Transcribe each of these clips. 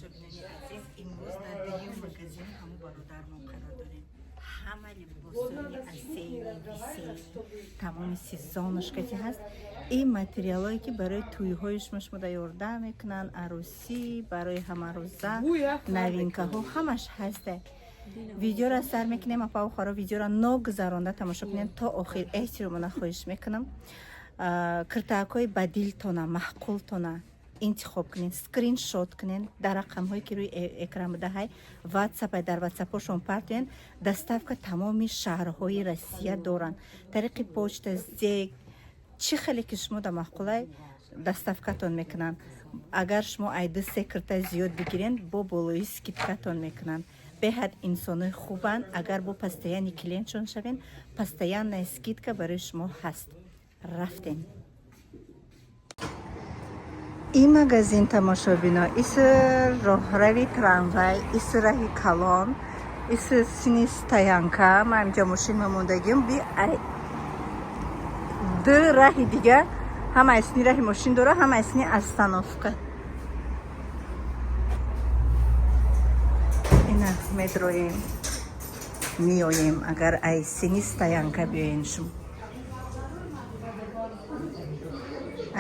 Тамошобинони азиз, имрӯз дар дуюм магазин ҳаму бародармон қарор дорем. Ҳама либосои осенний, весенний, тамоми сезонушкати ҳаст. Ин материалое, ки барои тӯйҳои шумо шумода ёрдам мекунанд, арӯсӣ, барои ҳамарӯза, новинкаҳо ҳамаш ҳаста. Видеоро сар мекунем, апаву хоро, видеоро ногузаронда тамошо кунем то охир. Эҳтиромона хоҳиш мекунам. Киртаакҳои ба дилтона маъқултона интихоб кунед, скриншот кунед, дар рақамҳое, ки рӯи экран будаҳай, ватсапай, дар ватсапҳошон партоен. Доставка тамоми шаҳрҳои Россия доранд, тариқи почта, СДЭК, чӣ хеле ки шумо да маъқулай, доставкатон мекунанд. Агар шумо ай ду се кирта зиёд бигирен, бо болои скидкатон мекунанд. Беҳад инсонои хубанд. Агар бо постоянный клиентшон шавен, постоянная скидка барои шумо ҳаст. Рафтем. Ин магазин, тамошобино, иси роҳрави трамвай, иси раҳи калон, иси сини стоянка. Ман инҷа мошин мондагим, би ай ду раҳи дига, ҳама сини раҳи мошин дора, ҳама сини остановка. Ина медроем, меоем. Агар ай сини стоянка биёен, шумо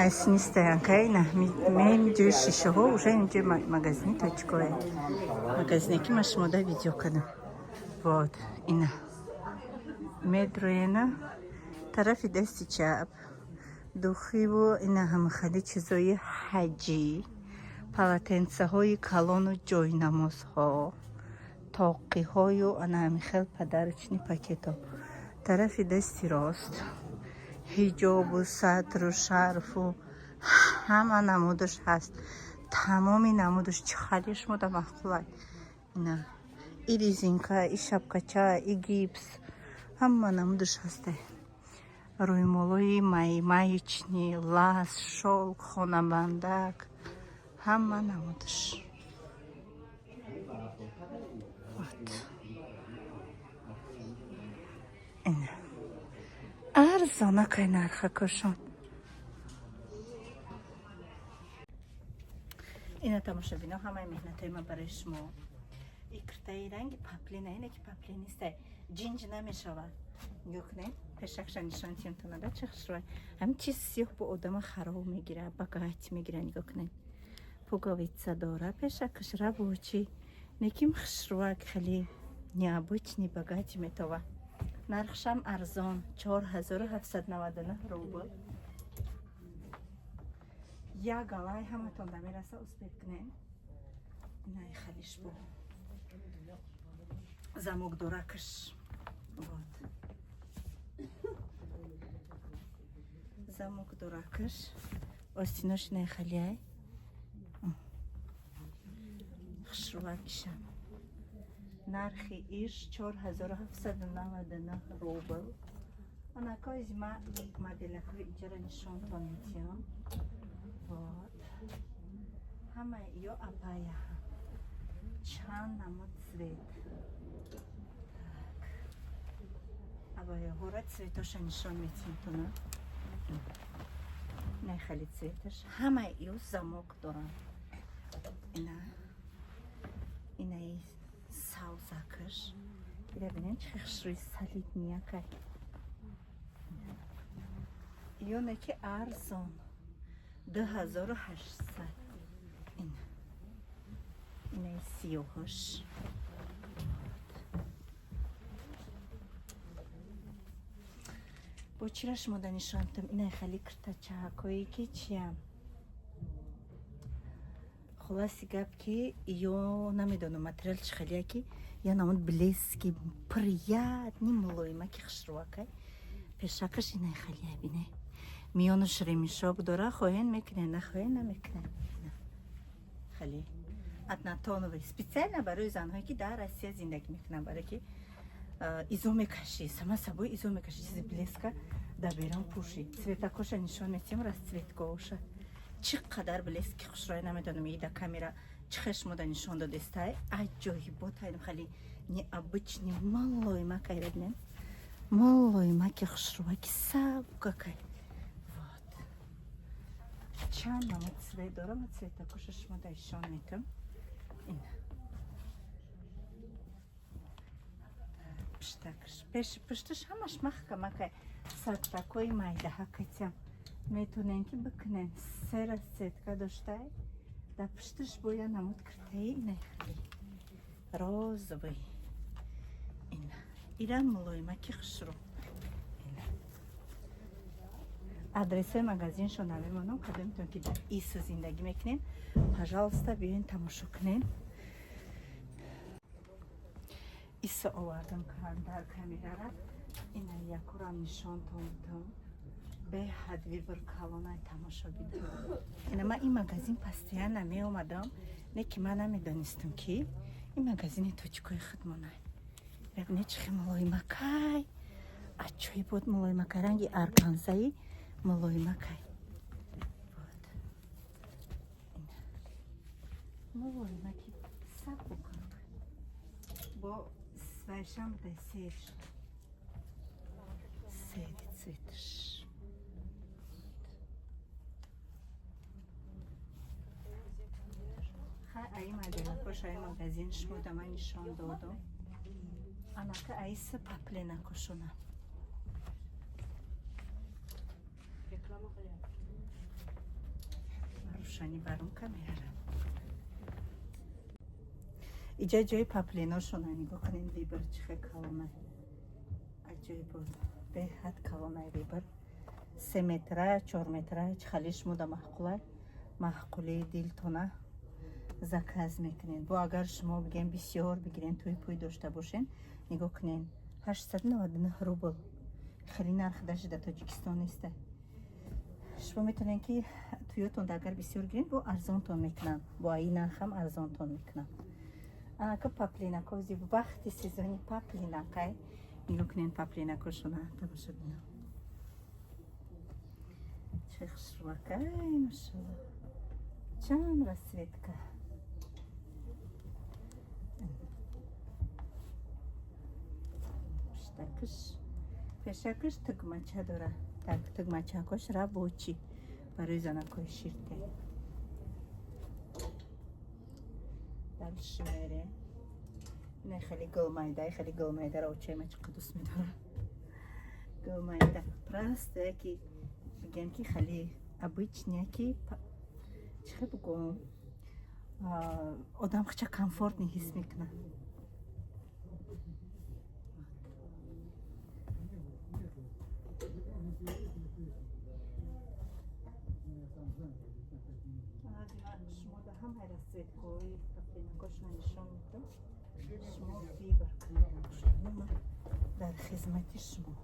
ай сини стоянка ина меем, ҷои шишаҳо, уже инҷо магазини точкое, магазине, ки ман шумода видео кардам. Вот ина медроена, тарафи дасти чап духиву ина ҳамахали чизои ҳаҷӣ, полотенцаҳои калону ҷойнамозҳо, тоқиҳою ана ҳамихел подарочный пакетҳо. Тарафи дасти рост ҳиҷобу сатру шарфу ҳама намудаш ҳаст, тамоми намудаш, чӣ хали шумода маъқулай. Ина и резинка, и шапкача, и гипс, ҳама намудаш ҳаста. Рӯймолои маечный, лас, шёлк, хонабандак, ҳама намудаш. Вот ина арзонакай нархакошон. Ина, тамошобино, ҳамаи меҳнатҳои ман барои шумо. И киртаи ранги паплина, ина ки паплин нистай, ҷинҷ намешавад. Нигоҳ кунед, пешакша нишон тиёнтонада, чӣ хушрӯй. Ҳамин чиз сиёҳ бо одама хароб мегира, богат мегира. Нигоҳ кунед, пуговица дора пешакаш, рабочий, неким хушрӯак, хеле необычный, богатый метова. Нархшам арзон, 4799 рубл. Як галай ҳаматон дамераса, успеть кунед. Инаи халиш бо замок доракаш. Вот замок доракаш, остинош инаи халиай, хушрӯакишам. Нархи иш 4799 рубл. Анакои зима моделакҳои иҷара нишонтон метиҳам. Вот ҳамаи ё абая, чанд намуд цвет. Так, абаяҳоро цветоша нишон метиҳам. Ина хеле цветаш, ҳамаи ё замок доранд. Ина, инаи савзакаш, ира бинем, чӣ хушрӯи, солидныйакай. Ёне ки арзон, 2800. Ина, инаи сиёҳаш. Бо чира шумо да нишон дам? Инаи хали киртачаҳакое, ки чиям. Хулоси гап, ки ё намедонам материал чӣ хелия, ки я намуд блески приятный, мулоимаки, хушрӯакай. Пешакаш инаи халия, бине, миёнаш ремешок дора. Хоҳен, мекунен, нахоҳен, намекунен. Хали однотоновый, специально барои занҳое, ки дар Россия зиндагӣ мекунанд, барое ки изо мекашӣ, сама собой изо мекашӣ, чизи блеска дар берун пӯшӣ. Цветакоша нишон метиҳем, расцветкаоша чӣ қадар блески хушрӯя. Намедонам, и да камера чӣ хел шумо да нишон додестай. Аҷоибот, ҳайдам хали необычный, малоймакай, бинем, мулоимаки, хушрӯаки, сабукакай. Вот чанд намуд цвет дорам, цветакоша шумо да нишон метам. Цветакш пеши пушташ ҳамаш маҳкамакай, садтакои майдаҳакатям метонен ки бикунен. Се расцветка доштай, дар пушташ боя намуд киртаи инай хеле розовый. Ина ира мулоимаки хушрӯ. Ина адресои магазиншо намемонам. Кадомитон ки дар Ису зиндагӣ мекунен, пожалуйста, биёен, тамошо кунен. Исо овардам дар камерара. Ина якурам нишонтон бутам. Беҳад выбор калонай, тамошо бидам. Ина ман ин магазин постоянно меомадам, не ки ман намедонистам, ки ин магазини тоҷикои худмонай. Бибине, чӣ хел мулоимакай, аҷоиб буд, мулоимакай, ранги органзаи мулоимакай. Вот ина мулоимаки сабук бо свайшам буда, сер сери цветаш. Хай, аи моделакош, аи магазин шумо да ман нишон додам. Анака аиса папленакошона. Реклама qilyapti. Рӯшанӣ барум камерара. Иҷа ҷои папленошона нигоҳ кунед. Выбор чӣ хел калонай, аҷоиб буд, беҳад калонай выбор. 3 метра, 4 метра, чӣ хали шумо да маъқулай, маъқулии дилтона заказ мекунед. Бо агар шумо бигем бисёр бигирен, тӯй пӯй дошта бошен, нигоҳ кунед, 899 рубл. Хеле нарх даже дар Тоҷикистон неста. Шумо метавонед ки тӯётонда агар бисёр гиред, бо арзонтон мекунанд, бо аи нархам арзонтон мекунанд. Анака паплинако вақти сезони паплинакай. Нигоҳ кунед, паплинакошона, тамошо бинам, чӣ хушрӯакай, машалло, чанд расцветка. Пуштакаш, пешакаш тугмача дора. Так, тугмачакош рабочий, барои занакои ширте. Дальше мерем. Ина хеле гулмайда, хеле гулмайдаро очаи чӣ қадр дӯст медорам. Гулмайда просто яки бигем ки хеле обычный, яки чӣ хел бигӯм, одам хича комфортный ҳис мекунад. Шумо да ҳамаи расцветкаҳои паплинакошона нишон медам, шумо выбор кунед. Дар хизмати шумо.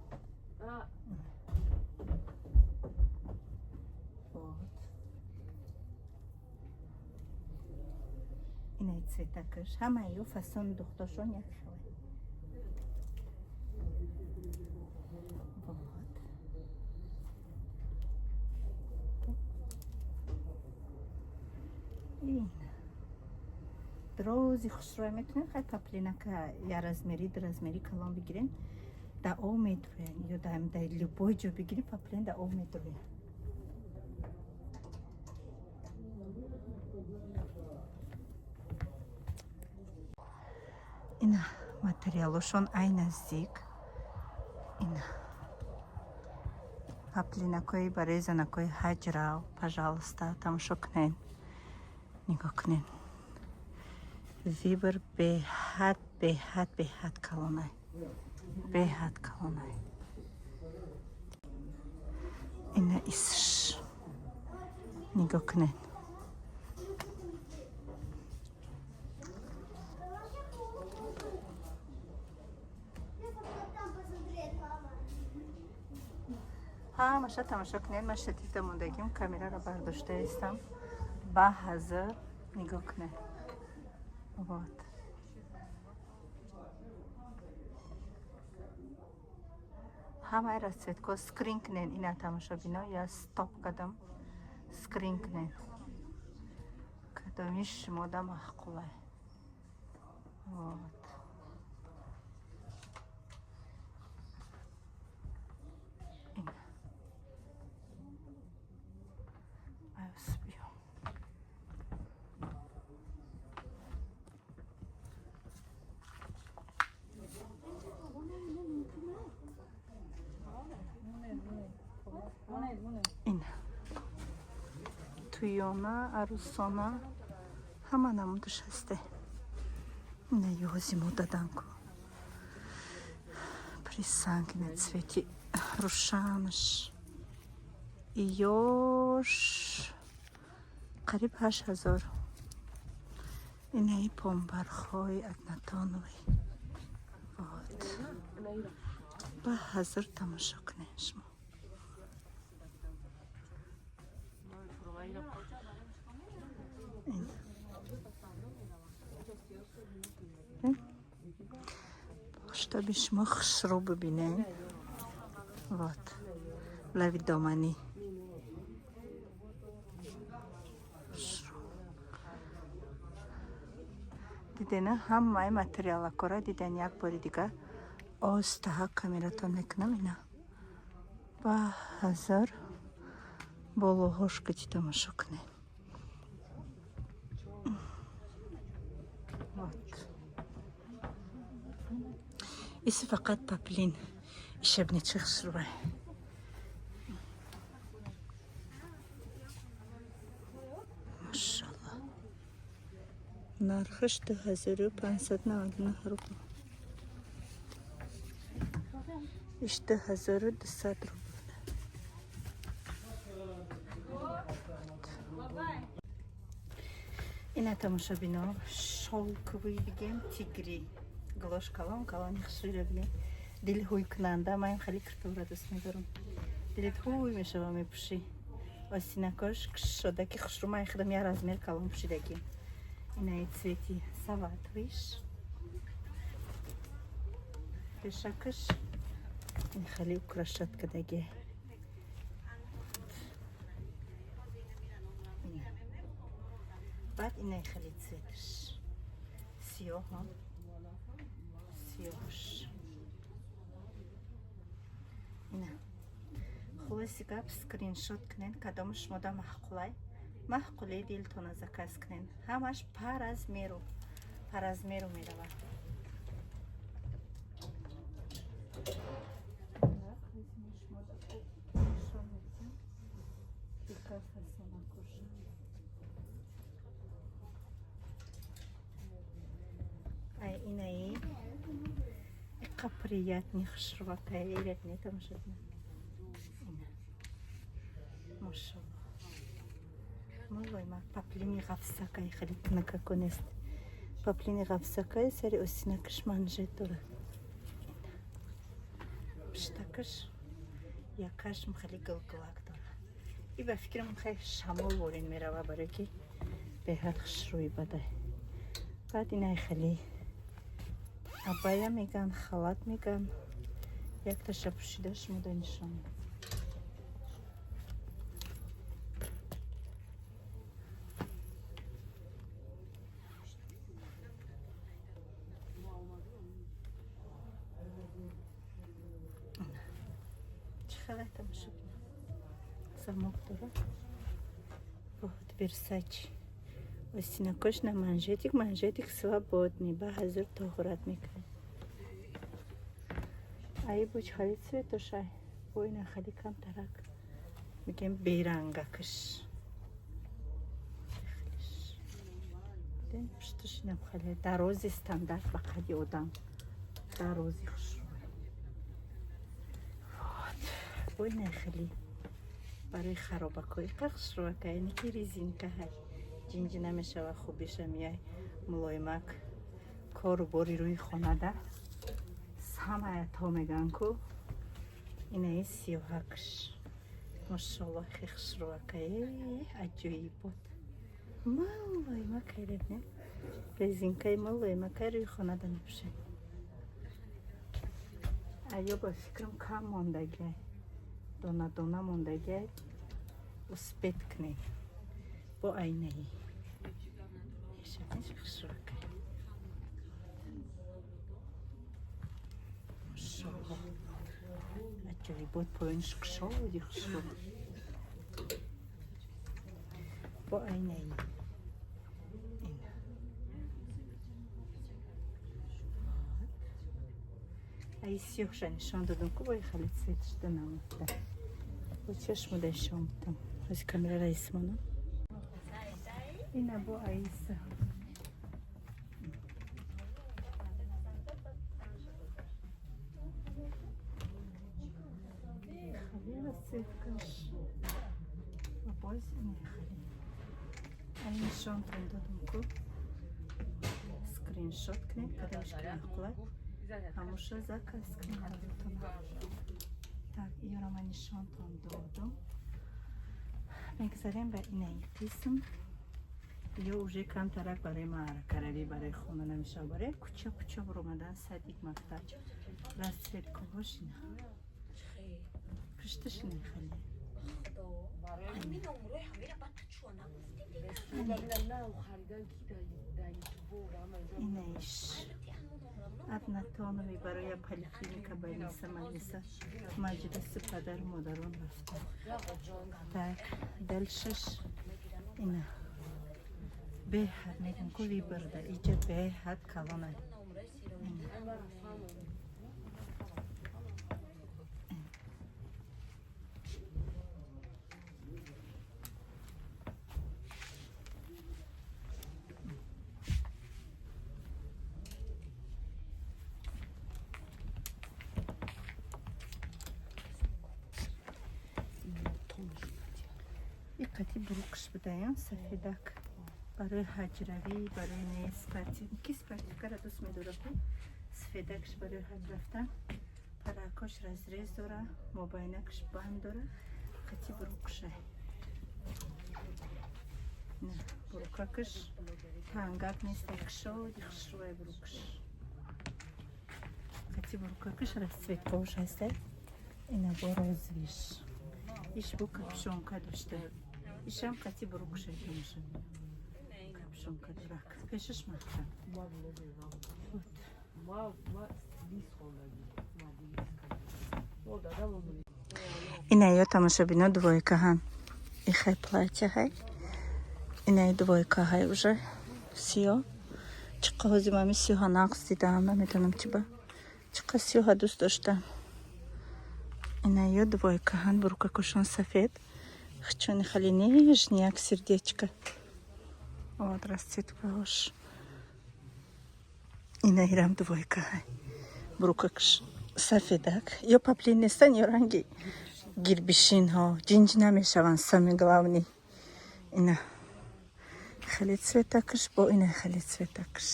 Вот инаи цветакаш, ҳамаи ё фасони духтошон як хеле. Вот ин дрози хушрӯя метавонед. Хай, паплинака я размери, ду размери калон бигирен, да об медурӯян, ё да любой ҷо бигирӣ, паплин да об медурӯян. Ина материалошон ай наздик. Ина паплинакҳои барои занакҳои ҳаҷрав, пожалуйста, тамошо кунед, нигоҳ кунед. Выбор беҳад, беҳад, беҳад калонай, беҳад калонай. Ина исш нигоҳ кунед. Там посмотреть, мама. Ҳамаша тамошо кунед. Ман штативда мондагим, камераро бардошта истам. Ба ҳазр нигоҳ кунед. Вот ҳамаи расцветко скрин кунед. Ина, тамошобино, я стоп кардам, скрин кунед, кадомиш шумода маъқулай. Вот ина. Ай, успею. Туёна, арӯсона, ҳама намудаш ҳасте. Ина ёзи мо даданку. Присанг на цвети рӯшанаш. Ёш қариб 8000. Инаи помбархҳои однотоновый. Вот. Ба ҳазор тамошо кунед шумо. Ин. Чтобы шумо хушрӯ бибинед. Вот. Лави доманӣ. Хушрӯ. Дидена, ҳамаи материалакора дидан. Як бори дига остаҳа камератон мекунам. Ина ба ҳазор болоҳош кати тамошо кунед. Вот. Иси фақат поплин ишабничи хушрӯвай. Машалло. Нархаш 2599 рубл. Иш 2200 рубл. Ина, тамошобино, шёлковый бигем, тигри. Глош калон калони хушрӯйро бинед. Дил ҳуйкунанда, ман хеле киртора дӯст медорам. Дилет ҳуй мешава, мепӯшӣ. Осинакош кушодаки хушрӯ, ман худам як размер калон пӯшидагӣ. Инаи цвети салатовыйш. Пешакаш ин хеле украшать кардагӣ. Ина. Баъд инаи хеле цветаш. Сиёҳ, сиёҳш. Ина. Хулоси гап, скриншот кунед, кадоми шумода маъқулай. Маъқулии дилтона заказ кунед. Ҳамаш по размеру. По размеру меравад. Так, возьми шумода нишон медиҳам. Дика фасонакоша. Ай инаи иқа приятный хушрӯвакай ирет не тамошо кунед. Ина. Машалло. Мулоима поплини ғафсакай, хеле тунакако нест. Поплини ғафсакай, сари осинакаш манжет дорад. Ина. Пиштакаш якашм хеле гилгилак дорад. И ба фикрам хеле шамол ворин мерава, барое ки беҳад хушрӯи бадай. Баъд инай хеле абая меган, халат меган. Якташа пӯшида шумода нишон медиҳам. Чӣ хеле тамошо кунед. Замок дорад. Вот Версачи. Осинакош на манжетик, манжетик свободный. Ба ҳазор тоҳурат мекунад. Ай бо чӣ хеле цветошай. Бо ина хеле камтарак. Мегем берангакаш. Хелеш. Ден пушташ инам хеле дарози стандарт ба қади одам. Дарози хушрӯй. Вот. Бо ина хеле барои харобакҳои қа хушрӯвака, яъне ки резинка ҳай. Ҷинҷи намешава, хубиша мияй мулоимак кору бори рӯи хонада самая то меган ку. Инаи сиёҳакш. Машалло, хе хушрӯвака, аҷоибот. Мулоимак хайрет не? Резинкаи мулоимака рӯи хонада мепӯшед. Аё ба фикрам кам мондагиай. Дона дона мондагиай. Успеть кунед. Бо айнаи. Шабниш хушрӯвака. Машалло. Аҷоибот, поёниш кушоди хушрӯ. Бо айнаи. Ина. Вот. Ай сиёҳша нишон додам ку, бо хеле цветшда намуфта. Бо чашмода нишон додам. Ҳози камерара исмонам. Ина бо аиса. Хали расцветкаш. Ва боз ина хали. Ай нишонтон додум ку. Скриншот кунед, кадамш ки маъқула. Ҳамуша заказ кунед баротона. Так, иёро ман нишонтон додум. Мегзарем ба инаи қисм. Ё уже камтарак барои маъракаравӣ, барои хона намешава, барои куча куча буромадан, садик, мактаб. Расцветкаҳош ина. Пушташ ина хеле. Инаиш. Однотоновый барои поликлиника, больница, маҷлиса, маҷлиси падару модарон рафта. Так, дальшеш ина. Беҳад мегӯм ку выборда, иҷа беҳад калона. Ина. И қати брукш будаям сафедак. Барои ҳаҷравӣ, барои не спортив. Ки спортивкара дӯст медорад ку? Сафедакш барои ҳаҷ рафтан. Паракош разрез дора, мобайнакш банд дора. Қати брукша. На, брукакаш тангак нест, кушоди хушрӯай брукш. Қати брукакаш расцветкаош ҳаста. Ина бо розовиш. Иш бо капюшонка дошта. Ишам қати брукша тамошо. Капюшонка дорак. Пешаш маҳкам. Ина ё тамошобино двойка ҳан. Ихай платья ҳай. Инаи двойка ҳай уже. Сиё. Чиқа ҳози мами сиёҳа нақс дидам, наметонам чи ба. Чиқа сиёҳа дӯст доштам. Ина ё двойка ҳан, бурукакошон сафед. Хчони хали нежный, як сердечко. Вот расцветкаҳош. Ина ирам двойка ҳай. Бурукакш сафедак. Ё поплин нестан, ё ранги гирбишинҳо. Ҷинҷ намешаванд, самый главный. Ина хеле цветакш, бо ина хеле цветакш.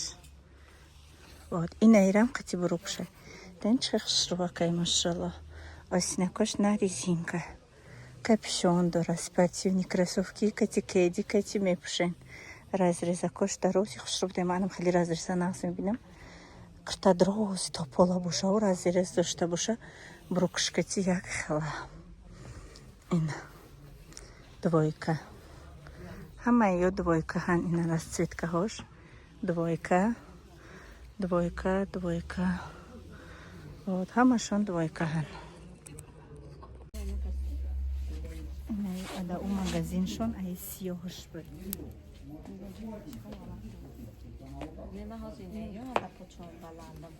Вот ина ирам қати бурукша. Ден чӣ хушрӯакай, машалло. Осинакош на резинка. Капюшон дора, спортивный кроссовки, кати кеди, кати мепӯшен. Разрезакош дарози хушрӯ будем. Манам хеле разреза нағз мебинам. Кирта дрози то пола бошаву разрез дошта боша, брукшкати як хела. Ина двойка. Ҳамаи ё двойка ҳан, ина расцветкаҳош. Двойка, двойка, двойка. Вот, ҳамашон двойка ҳан. Ада у магазиншон ай сиёҳш буд.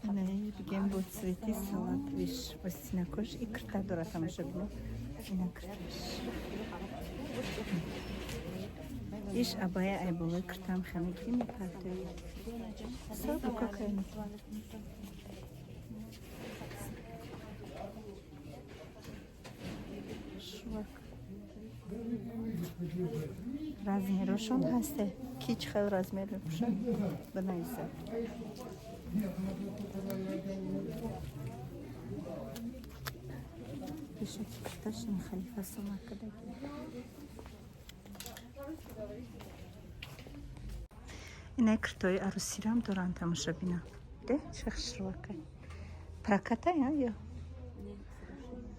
Инаи бигем бо цвети салатовиш. Остинакош и кирта дора тамошобино. Ина кирташ. Иш абая ай болои киртам хамигирӣ мепартои. Сабу какая. Шувак. Размерошон ҳасте. Ки чӣ хел размер мепӯшад? Бинависад. Пешаки кирташ ин халифа сома кадаги. Ина киртои арӯсирам доранд тамошобина. Де чӣ хушрӯакай. Проката я ё?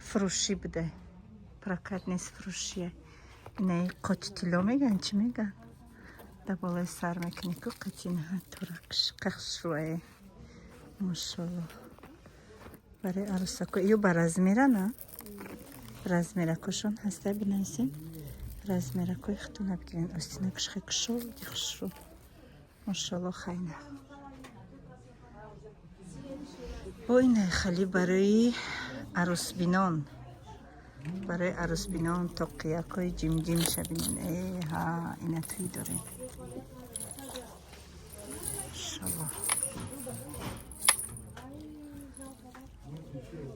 Фурӯшӣ буде. Прокат нест, фурӯшия. Инаи қоти тилло меган, чӣ меган? Дар болои сар мекунӣ ку қатинаҳа туракш қахшрӯае. Машалло. Барои арӯсако ё ба размера на? Размеракошон ҳаста бинависем. Размеракои худтона бигирен. Остинакш хе кушоди хушрӯ. Машалло хайна. Бо инаи хали барои арӯсбинон. Барои арӯсбинон тоқиякҳои ҷимҷимша бинен. Э ҳа, ина тӯй дорем. Шалвор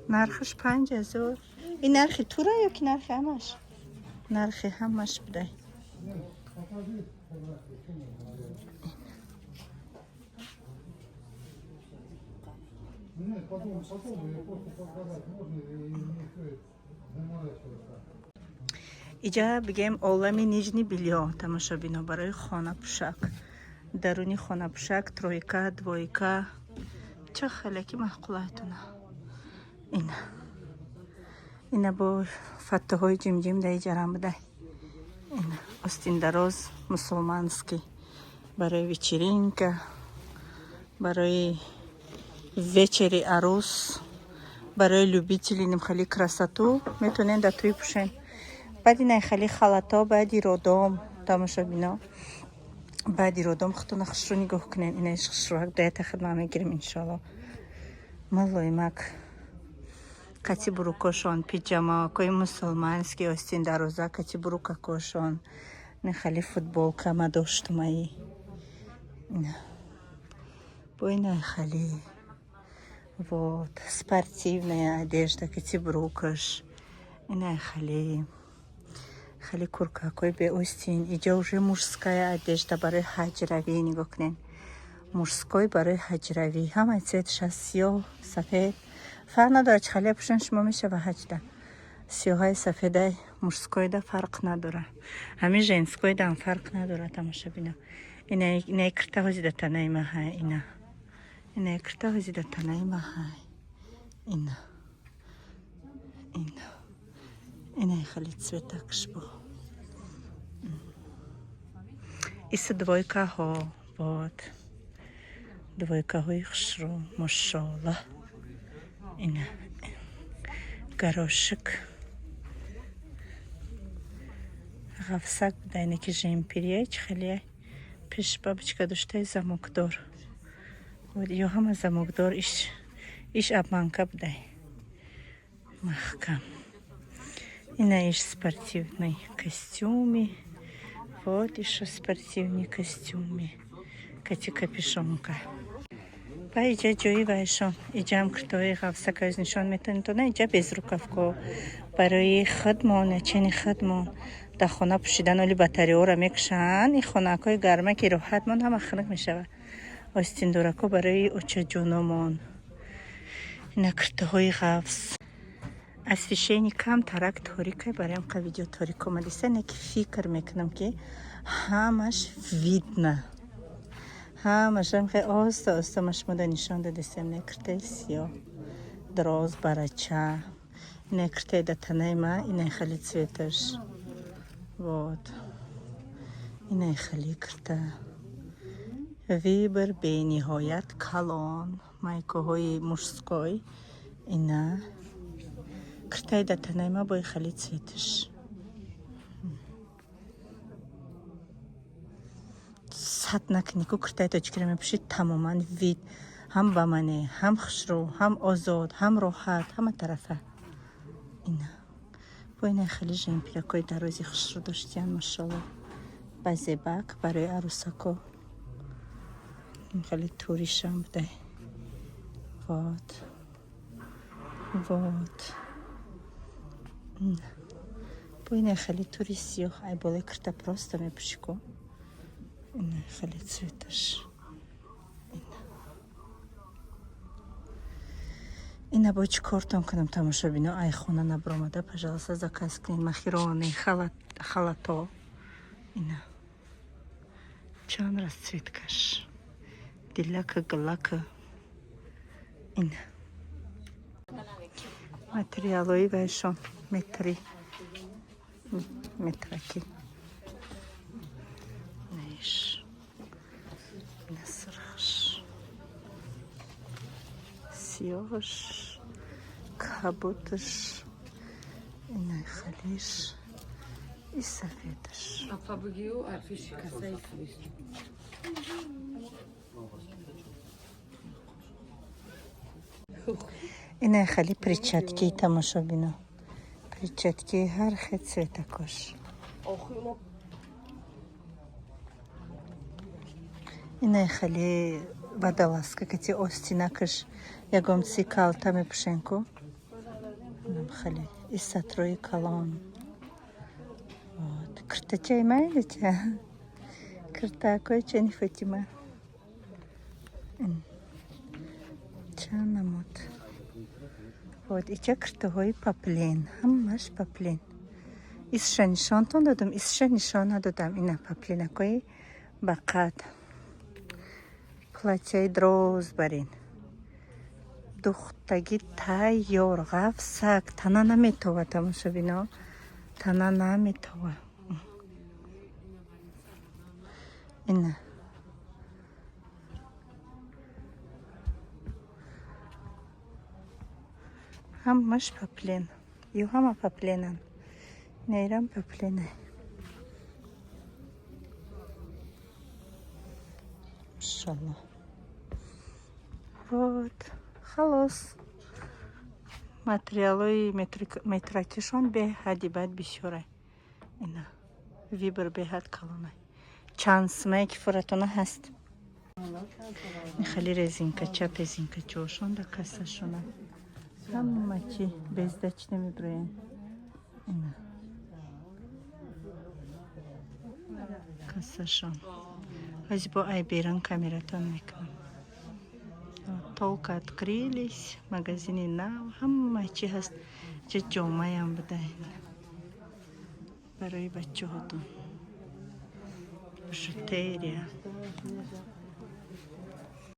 нархаш 5000. Ин нархи тура ё ки нархи ҳамаш? Нархи ҳамаш будай. Нет, потом, потом, я просто показать можно и не стоит заморачиваться. Иҷа бигем олами нижний бельё, тамошобино, барои хонапӯшак, даруни хонапӯшак, тройка, двойка, ча хеле ки маъқулайтона. Ина, ина бо фаттаҳои ҷимҷим дар иҷарам будай. Ина остиндароз мусулманский барои вечеринка, барои вечери арӯс, барои любители нимхали красоту метавонед дар тӯй пӯшен. Баъди найхали халато, баъди родом, тамошобино, баъди родом худтона хушрӯ нигоҳ кунед. Инаиш хушрӯак даята хидма мегирем, иншоалло. Маллоимак кати бурукошон, пиҷамакои мусулманский, остин дароза кати бурукакошон, нехали футболка ма доштумаи. Ина бо инайхали, вот, спортивная одежда кати брукаш, инайхали хеле куркакҳои беостин. Иҷа уже мужская одежда барои ҳаҷравӣ, нигоҳ кунед, мужской барои ҳаҷравӣ, ҳамаи цветаш аст, сиёҳ, сафед, фарқ надорад, чӣ хеле пӯшен шумо мешава ҳаҷда. Сиёҳаи сафедай мужскойда фарқ надора, ҳамин женскойдаам фарқ надора, тамошобино. Инаи кирта ҳози да танаи маҳай, ина инаи кирта ҳози да танаи маҳай, ина, ина, инаи хеле цветакш бо иса двойкаҳо, вот двойкаҳои хушрӯ, мошолло. Ина горошек ғафсак буда, ине ки жемперия чи хеле пеш бабочка доштаи замокдор, ё ҳама замокдор, иш обманка будай, маҳкам. Ина иш спортивный костюми, вот ещё спортивный костюми кати капюшонка. Ба иҷа ҷои вайшон, иҷаам куртои ғафсаказ нишон метавонед то на. Иҷа безрукавко барои худмон, чени худмон дар хона пӯшидан, оли батареяро мекушанд. Ин хонаакҳои гарма ки роҳатмон ҳама хунук мешавад. Остиндорако барои очаҷуномон, ина куртаҳои ғафс. Освещение кам тарак торикай, бароям қа видео торик омадиста, не ки фикр мекунам, ки ҳамаш видно, ҳамашам хеле оҳиста оҳиста ма шумода нишон дадистем. Не куртаи сиёҳ дроз барача, ина куртаи да танаи ма, ина хеле цветаш, вот ина хеле курта. Выбор бениҳоят калон, майкаҳои мужской. Ина куртаи да танаи ма бои хеле цветаш. Сад накунӣ ку куртаи тоҷикиро мепӯшӣ, тамоман вид ҳам ба мане, ҳам хушрӯ, ҳам озод, ҳам роҳат, ҳама тарафа. Ина бо ина хеле жемпиракҳои дарози хушрӯ доштиян, машолло, ба зебак барои арӯсако хеле туришам будай. Вот, вот бо ина хеле тури сиёҳ, ай болои курта просто мепӯшӣ ку. Ина хеле цветаш. Ина, ина бо чӣ кортон кунам, тамошобино? Ай хона набаромада, пожалуйста, заказ кунед. Махирони халато, ина чанд расцветкаш, дилака галака. Ина материалҳои вайшон метри метраки. Иш ина сурхш, сиёҳш, кабуташ, ина халиш и сафедаш. Апа бигиу афиши касаи фирист. Ина хали перчатки, тамошобино, перчатки ҳар хел цветакош. Охи мо. Инай хеле водолазка кати остинакаш ягон чи калта мепӯшен ку. Инам хеле и сатрои калон. Вот. Киртачаи майлича. Киртакои чани Фатима. Чанд намуд. Вот ича киртаҳои поплин. Ҳамаш поплин. Исша нишонтон додам, исша нишон надодам. Ина поплинакои ба қад. Платьяи дроз барин. Духтаги тайёр, ғафсак, тана наметова тамошобино. Тана наметова. Ина. Ҳамаш поплин. Ю ҳама поплинан. Нейрам поплина. Машалло. Вот. Халос. Материалҳои метракишон беҳади бад бисёрай. Ина. Выбор беҳад калонай. Чанд сумае ки фуратона ҳаст. Хеле резинкача, пезинкачаошон да кассашона. Ҳама чи бездач намебироян. Ина. Кассашон. Ҳози бо ай беран камератон мекунам. Только открылись, магазини нав, ҳама чи ҳаст. Ча ҷомаям буда барои бачаҳотон. Бижутерия.